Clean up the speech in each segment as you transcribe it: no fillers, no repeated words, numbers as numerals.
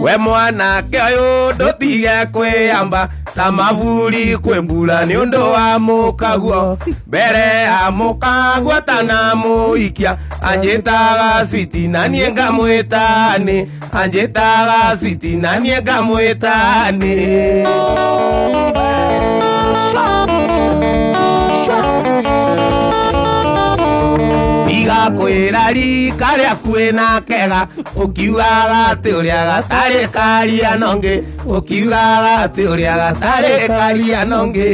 We mwanake ũyũ ndũtige kwĩyamba ta maburi kwĩ mbura nĩ ũndũ wa mũkaguo mbere ya mũkaguo tanamũikia anjĩtaga switi na niĩ ngamwĩtani anjĩtaga switi na niĩ ngamwĩtani. Tiga kwĩra rika rĩaku wĩna kega ũkiugaga atĩ ũrĩa gatarĩ karia nongĩ ũkiugaga atĩ ũrĩa gatarĩ karia nongĩ.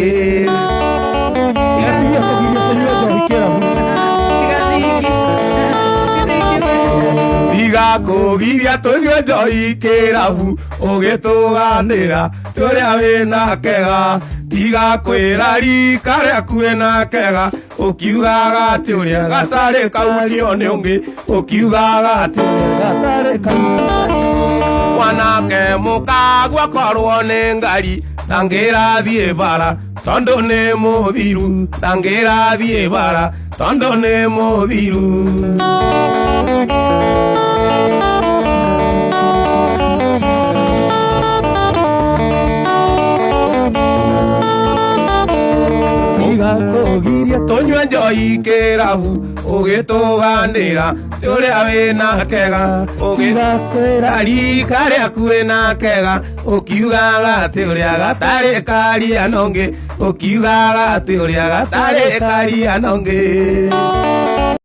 Tiga kũgiria tũnyue njohi kĩrabu. Tiga thiki. Thiki we. Tiga kũgiria tũnyue njohi kĩrabu ũgĩtũganĩra tũrĩa wĩna kega tiga kwĩra rika rĩaku wĩna kega ũkiugaga atĩ ũrĩa gatarĩ kautio nĩ ũngĩ ũkiugaga atĩ ũrĩa Gatarĩ kautio. Mwanake mũkagua korwo nĩ ngari ndangĩrathiĩ bara tondũ nĩ mũthiru ndangĩrathiĩ bara tondũ nĩ mũthiru. Tiga kũgiria Tũnyue njohi kĩrabu ũgĩtũganĩra ũrĩa wĩna kega Tiga kwĩra rika rĩaku wĩna kega ũkiugaga atĩ ũrĩa gatarĩ karia nongĩ ũkiugaga atĩ ũrĩa gatarĩ karia nongĩ.